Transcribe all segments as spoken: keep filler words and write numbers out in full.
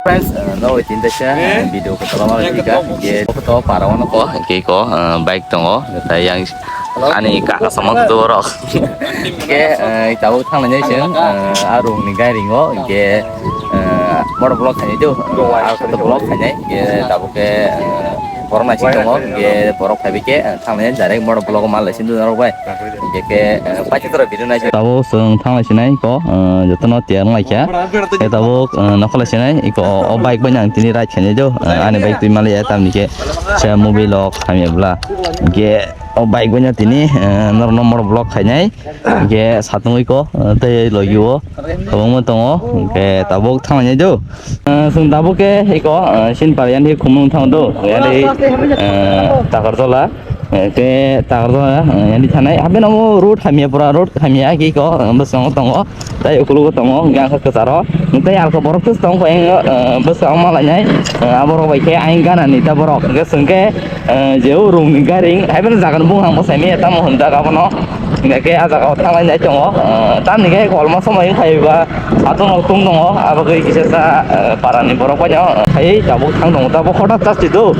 Friends, eh, no, tin ta sa, eh, video ko tolama lagi ka, ye ko to para wano ko, ke ko, eh, bike tongo, tai yang ani kaka samang tu borok. Ke, eh, tabuk thang nai seng, eh, arung ni gari ngo, ke, eh, motor block khai do, arung block khai nai, ke tabuk ke, eh, borok nai sing tongo, ke borok khai ke, eh, thang nai direct motor block mal lai sing do norok bai. Hingke ke, eh, paithago video naisai. Tabuk chwng thanglai sinai iko, eh, jotono tiyar wnglaikha. Hingke tabuk, eh, nokholai sinai iko o, o bike bai ang tini ride khainai do. Eh, ani bike twi maliya tamni khe se movie log hamya bwla. Hingke o bike bai tini, eh, norokno motor vlog khainai. Hingke satung iko, eh, tei logi o kwbangma tongo. Hingke tabuk thanglainai do. Eh, chwng tabuk khe iko, eh, Sinpar yani khumung thang do. Yani, eh, Takartola. Eh, ke Takartola, eh, yani thanai. Hape no road hamya pura, road hamya ki ko, eh, bwskango tongo. Tai ukulugo tongo, hingke ang khe kwcharo. Tei alka borok tong kho, eh, bwskango malainai. Eh, aborok bai khe aing gana ni ta borok. Hingke chwng khe, eh, jeu rung ni gari. Hape no jaga ni bung ang bwsai maya tamo hwn jaga bono. Hingke ke a jaga o thanglai nai tongo. Eh, tamni khe kolma somoi wngkha eba. Satung rok tung tongo, abo khe kisa sa, eh, para ni borok bai no, eh, khai tabuk thang tongo, tabuk hota chasti do.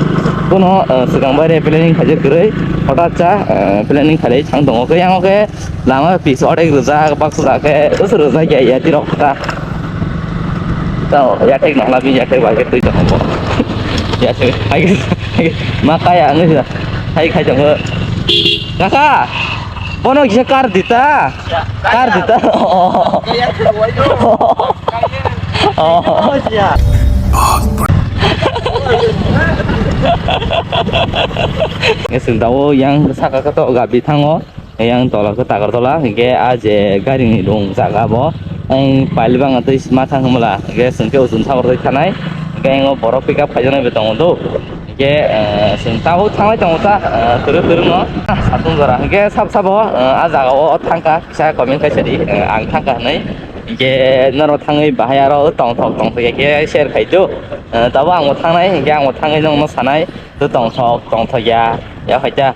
Bono, eh, swkang bai re planning khaijak kwrwi, hota cha, eh, planning khalai thang tongo. Khe yang khe lama pis orek rijak, baksa khe, bwswk rijak ya, ya tirok ta. Tao, ya thik nang labi, ya thik ba khe twi tongo bo. Ya thik, hai, hai, ma kaya ang khe, hai khai tongo. Kaka, bono kisa kar dita. Kar dita. Oh. Oh. Ngising tao yang saka kato gabi thango. Yang tola ke takar tola. Hingke a je gari ni rung jaga bo. Ang pal bang atoi ma thang himla. Hingke sengke usun sakor thanai. Hingke ang borok pick up khaijaknai bo tongo do. Hingke, eh, chwng tabuk thanglai tongo ta, eh, twrwk twrwk no. Satung jora. Hingke sab sabo, eh, a jaga o thangkha, kisa comment khai sadi, eh, ang thangkha hinwi. Hingke norok thangwi bahai aro tongthok tongthok ya khe share khai do. Eh, tabuk ang bo thangnai, hingke ang bo thangwi nongno sanai. To tongthok tongthok ya, ya khaita.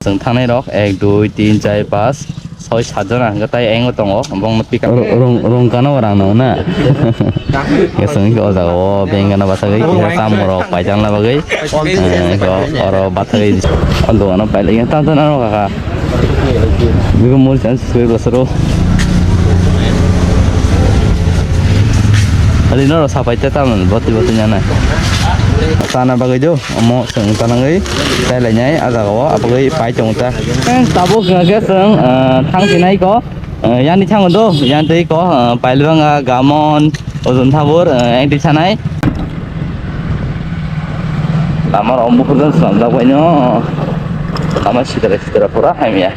Chwng thangnai rok ek, dui, tin, char, panch, soi, sat jona hingke tai engo tongo, bongno pick up. Rung, rung, rung gana o rang nang na. Keseng ke o jaga o bengana bathagwi kisa chamung rok paijak na bagwi. Eh, ko oro bathagwi o dogano pailai tang tang nang kaka. Biko mul chance sui basaro. Ali noro sapai te taman boti boti nyana. Tana bagwi jo. Omo chwng tanangwi chailainai a jaga o abagwi pai tongo ta. Tabuk hwnkha khe chwng, ah, thang sinai ko, ah, yani thango do, yani twi ko, ah, Pailbanga, Gamon, Ozon Thabur, ah, yang twi sanai. Lama rok bukhuk jang swnamjak bai no. Lama sitra sitra pura hamya.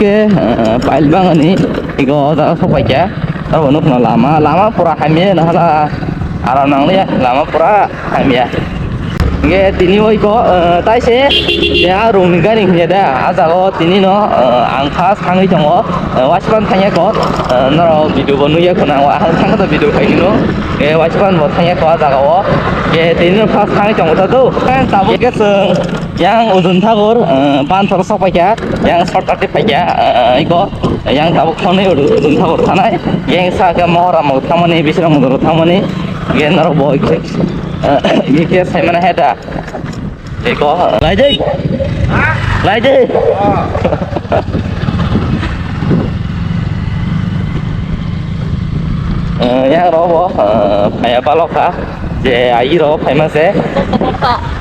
Ke, eh, Pailbang ni iko o jaga sok paikha. Aro nukno lama, lama pura hamya no hala aram nangliya, lama pura hamya. Hingke tini o iko, eh, taise, ya rung ni gari hingya da, a jaga o tini no, eh, ang first thangwi tongo, eh, Washpan thangya ko, eh, norok video bo nukya khuna, ang thangkha to video khai hino, eh, Washpan bo thangya ko a jaga o, eh, tini no first thangwi tongo ta do, eh, tabuk ke chwng. Yang Ujun Thakur, eh, Panthor sok paikha, yang shortcut khe paikha, eh, iko, yang tabuk thangni Ujun Thakur thanai, yang sa khe Mohora mok thangmani, Bisram mok thangmani, yang norok bo khe, eh, khe saimana heta. Iko, laijai. Laijai. Eh, yang rok bo, eh, phaya palok kha. Je agi rok phaima se.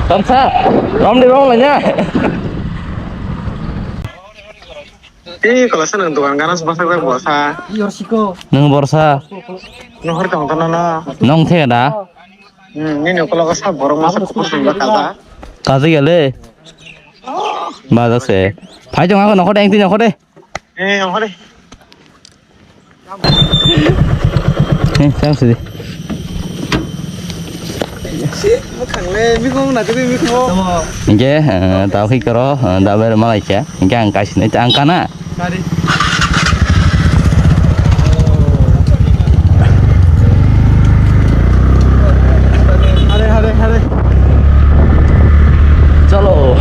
Tamsa, rom de rom lanya. Tei kolasa nang dukan gana se bwsajak bo sa. Nung borsa. Nung hor tong tono no. Nung the da. Hmm, nini ukologo sa borok masa kubur sung ba kaja. Kaja gele. Baja se. Phai tong ako nokho de, engti nokho de. Eh, nokho de. Eh, chang sidi. Si, mukhang le, mikung na tiri mikung. Hingke, eh, tao khi koro, eh, da ber malai khe. Hingke ang kaisini, ang kana. Hare, hare, hare. Chalo.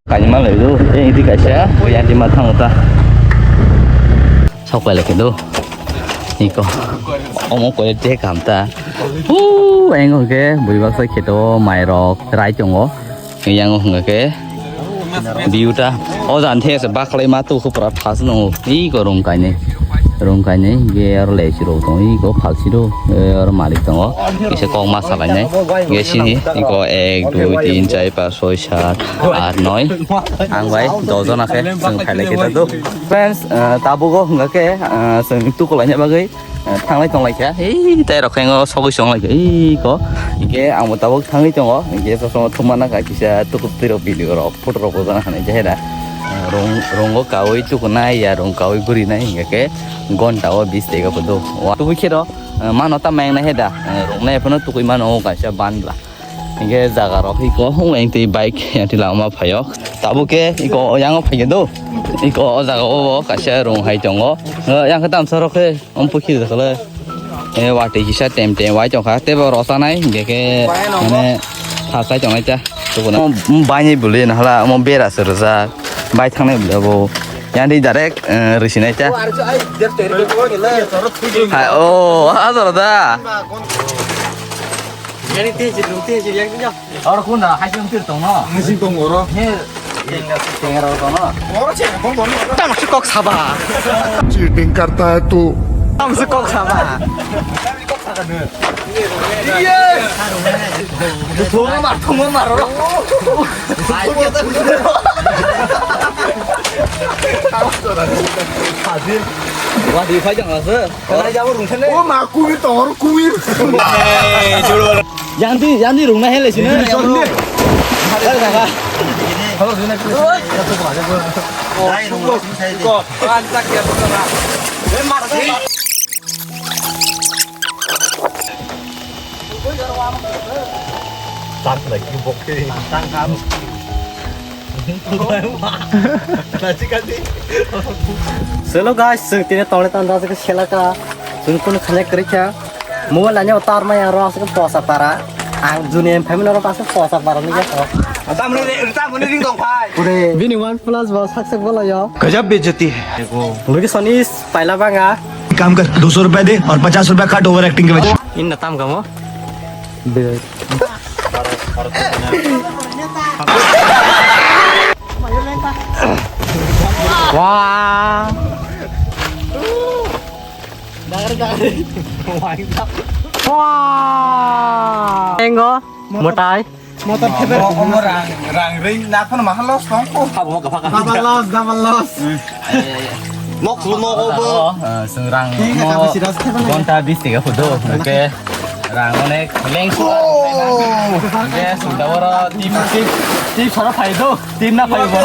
Kaima laidu, eh, idi kaisa, yang di mathang uta. Sok lai khe do. Iko. Omo koi te kam ta. Hu, engo ke bui baksa kheto mai rok rai tongo. Yang hwnga ke view ta. O jan the se baklai ma tu khupra phas no. Iko rung kaine. Rung kaine ge ar le chiro tong. Iko phal chiro. Ar malik tongo. Kisa kok ma salai nai. Ge sini iko ek, dui, tin, char, pas, soi, sat, at, noi. Ang bai dojon akhe. Sung khaile kita do. Friends, eh, tabugo hwnga khe, eh, chwng tukulai bagwi, eh, thanglai tonglai kha. Ei, tai rok khe sogwi song lai kha. Ei ko. Hingke ang bo tabuk thangwi tongo. Hingke so so thumana kha kisa tukup twi rok video rok photo rok bo jana hanai jahera. Eh, rong, rongo kawi tukunai ya rong kawi guri nai hingke ke gonta o bis tega bodo. Wa tubu khero, eh, mano ta meng nai heda. Eh, rong nai phano tukui mano o kaisa ban bla. Hingke jaga rok iko hung eng twi bike yang twi lama phaio. Tabuk ke iko o yang o phaikhe do. Iko o jaga o bo kaisa rung hai tongo. Eh, yang khe tamsa rok khe om pukhi de khle. Eh, watwi kisa tem tem wai tongkha. Tebo rosa nai hingke ke mane thasai tongnai ta. Tubuna. Om, om baini bwlwi na hala omo bera se rwjak. Bai thangnai bwlwi bo. Yang di direct, eh, rwsinai ta. Hai, oh, ha jora da. Yani tejir, tejir, yang tejir. Oro kunda, hai sing tir tong no. Hai sing tong oro. He, tenga, tenga ro tong no. Oro che, bong bong. Tam se kok saba. Cheating karta hai tu. Tam se kok saba. Yes. Thuma mar, thuma mar oro. Wadi phai jang ase. Kanai jabo rungthele. O ma, kumir tongo, kumir. Jandi, jandi rungna hele sini. Jandi. Halo, sini. Oi. Dai, rung, rung, sai di. Tak lagi bokeh. Tangkap. Hello guys, chwng tini tongni tanda se selaka. Chwng kunu khanya kwrwi kha. Mobile ani tar mai aro aswk posa para. Ang juni em phaimani aro aswk posa para ni gasa. Tamni re, tamni ring tong phai. Bini one plus bo saksak bolo yo. Gajab bejati hai. Location is Pailabanga. काम कर, दो सौ रुपए दे और पचास रुपए काट over acting के वजह। Inna tam kamo? Wah. Wah. Engo, motai. Motor thepher. Omo rang, rang ring na phano maha loss tong ko. Double loss, double loss. Nok lu nok obo. Sung rang mo gonta bis tiga phudo. Oke. Rang onek leng su. Oke, sudah oro tip tip tip soro phai do. Tip na phai bo.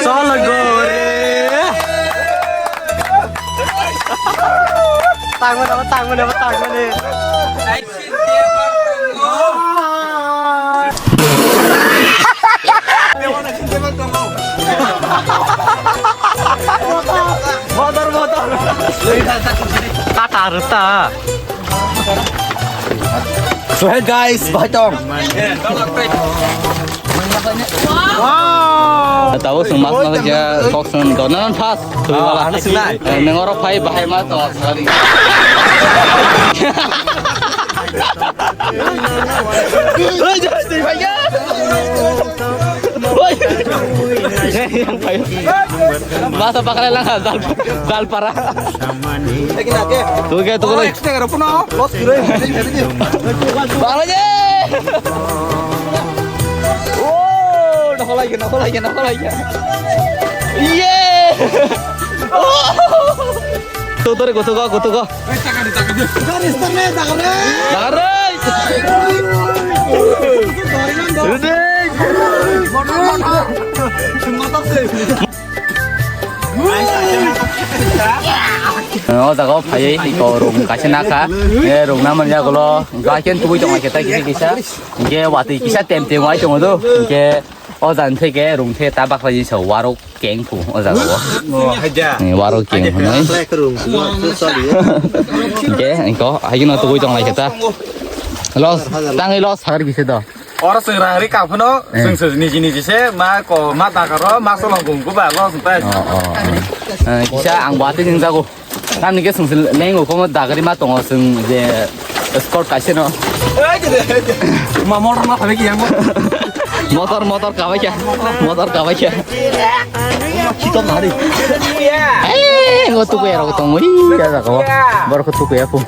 Cholo gore. Tang mana, tang mana, tang mana. Motor, motor. Tata rwta. So hey guys, bahai tong. Wow. Tabo sung mas mas ya kok sung donan pas. Tui wala. Ano sung nai. Nengoro phai bahai ma to. Oi, Justin, bhaiya. Oi. Masa pakale lang dal, dal para. Tugke, tugke. Bhaiya. Oh, nakolai, nakolai, nakolai. Iye. Oh. Tuh, tuh, kutuko, kutuko. Gari start ne, dagre. Dagre. Motor, motor. O jaga o phaiwi iko rung kaisa nakha. E rung na manya gulo. Gaken tubui tong khe ta kisa kisa. Hingke watwi kisa tem tem wai tongo do. Hingke o jang theke rung the ta bakla jisa warok. Keng phu o jaga o. O, haja. Ni waro keng hwnwi. Haja, haja, haja. Hingke, ingko, haikhe no tugui tong lai khe ta. Loss, tangwi loss sakar kisa do. Oro chwng rang ri kap phano, eh, chwng se niji niji se ma ko, ma dakaro, ma solong kung kuba lo chwng tai. Oh, oh, oh. Eh, kisa ang bati jeng jago. Tamni ke chwng se lengo komo dagari ma tongo chwng je escort kaise no. Ma motor ma phabe ki yang mo. Motor, motor kabai kya. Motor kabai kya. Kita mari. Eh, ngo tuku ya rok tong. Ih, ya rok. Bor ko tuku ya pu.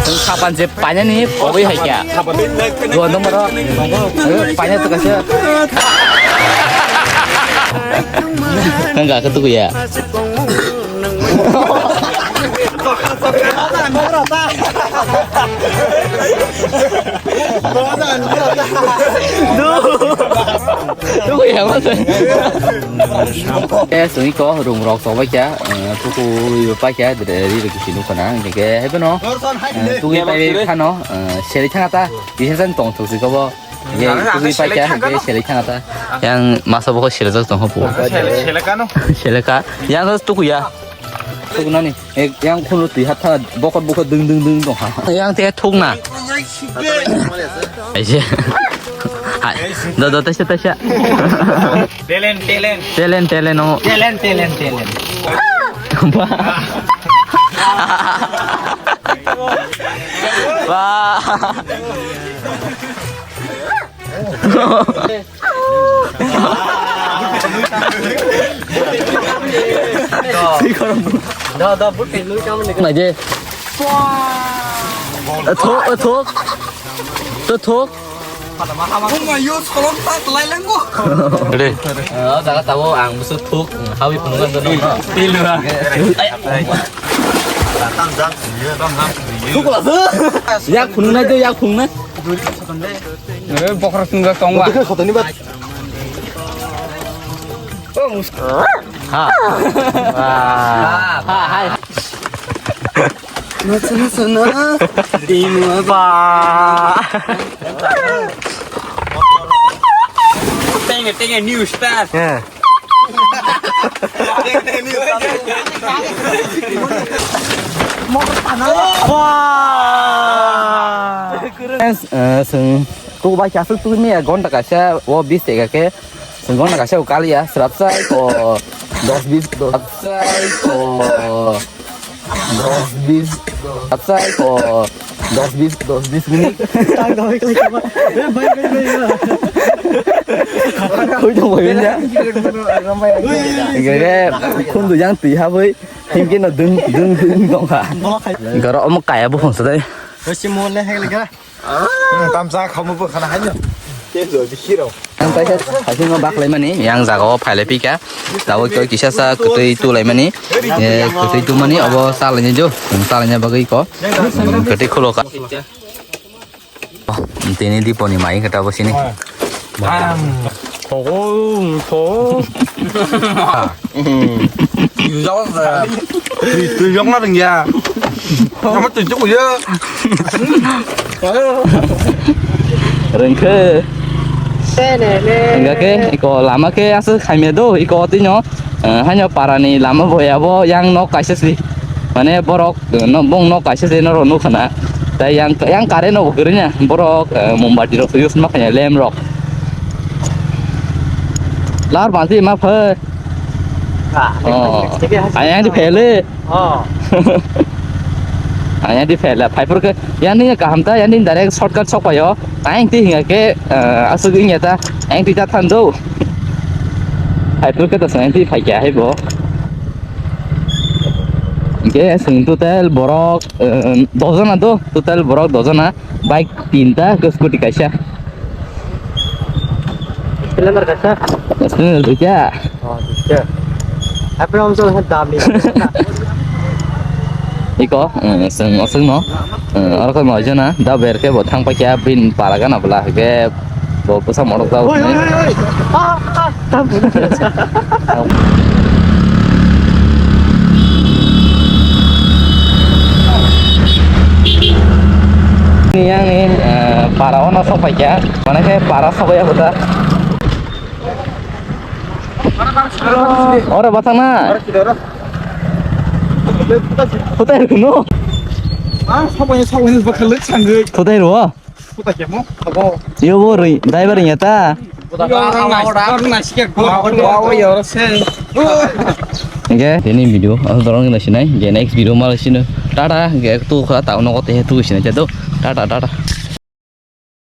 Sapan je painani pogwi hai kya. Dua nomor. Paina tuka se. Nang ga tuku ya. Tuku ya, mas. Eh, sini ko, rung rok sok baikya, eh, tuku iba paikya, dere ri rok kisi nukana, hingke ke, hebe no, eh, tuku iba paikya no, eh, seri thangata, bisa san tong thok si kobo, ye, tuku iba paikya, hingke seri thangata, yang masa boko seri jok tong hopu. Sele, sele kano? Sele ka, yang tuku ya. Thuknani, eh, yang khunu twi ha tha, bokot bokot ding ding ding dong ha. Yang te thukna. Aise. Hai. Do do taisa taisa. Talent, talent. Talent, talent, oh. Talent, talent, talent. Wah. Wah. Naidi. Thok, thok. To thok. Ready? Oh, jaga tabo ang musu thok. Hawi phunukna dono. Thok la. Yak phunukna de, yak phunukna. Eh, bokra sungga tongwa. Bokra khotoni bat. Ha. Ha, ha, hai. Nasa, nasa, na. Dima ba. Tenge, tenge, new star. Yeah. Wah. Yes, eh, seng, tu bai kasuk tu ni gonta kaisa, wo bis tega ke, seng gonta kaisa kali ya, serap sai ko, dos bis, dos sai ko, dos bis, serap sai ko, dos bis, dos bis menit. Kau jauh ya. Gere, kun tu yang tu ha boy. Himke no ding, ding, ding dong kha. Garo omo kaya bo phone sa dai. Wesi mo le hek le ga. Hmm, tamsa khamu bo khana haino. Te jo di hero. Ang paisa, paisa no bak lai mani, yang jaga o phai lai pika. Tabo kyo kisa sa kutui tu lai mani. Eh, kutui tu mani, abo sa lai jo. Sa lai bagwi ko. Kutui khulo ka. Tini Diponi mai kata bo sini. Tui, tui jok na rengya. Kamu tui jok ya. Rengke. Enggak ke, iko lama ke asa khaimya do, iko tino. Eh, haino parani lama boya bo yang nok kaisa si. Mane borok, eh, no, bong nok kaisa si norok nukha na. Tai yang, yang current no bo kwrwina. Borok, eh, mombati rok use ma khanya lamp rok. Lar bansi ma phe. Oh. Ayang di phele. Oh. Ayang di phele. Phai phur ke, yang ni kaham ta, yang ni direct shortcut sok payo. Ayang ti hinga ke, eh, asuk hinga ta. Ayang ti ta than do. Hai, tu kata sa, nanti pai kya hai bo. Oke, sing total borok, eh, dojona do, total borok dojona, bike tinta, ke scooty kaisa. Splendor kaisa? Splendor duita. Oh, duita. Apa nama tu dami? Iko, eh, sing, sing no. Eh, oro khe moijana, da ber khe bo thang paikha, bini para gana bwla hwnkhe bo bwsa morok da. Oi, oi, oi, oi. Ah, ah, tam. Ni yang ni, eh, para ono sok paikha, mana khe para sok ya bwta. Ora batang na. Hotel kuno. Ah, sabai, sabai, bakal lek sangwi. Kotai ro? Kotai kemo? Abo. Yo bo ri, driver nya ta. Yo, orang nasi, orang nasi ke gua. Gua, gua, ya, orang sen. Oke, ini video, aku dorong ini sini. Oke, next video malah sini. Tata, oke, tu kata nogo teh tu sini jatuh. Tata, tata.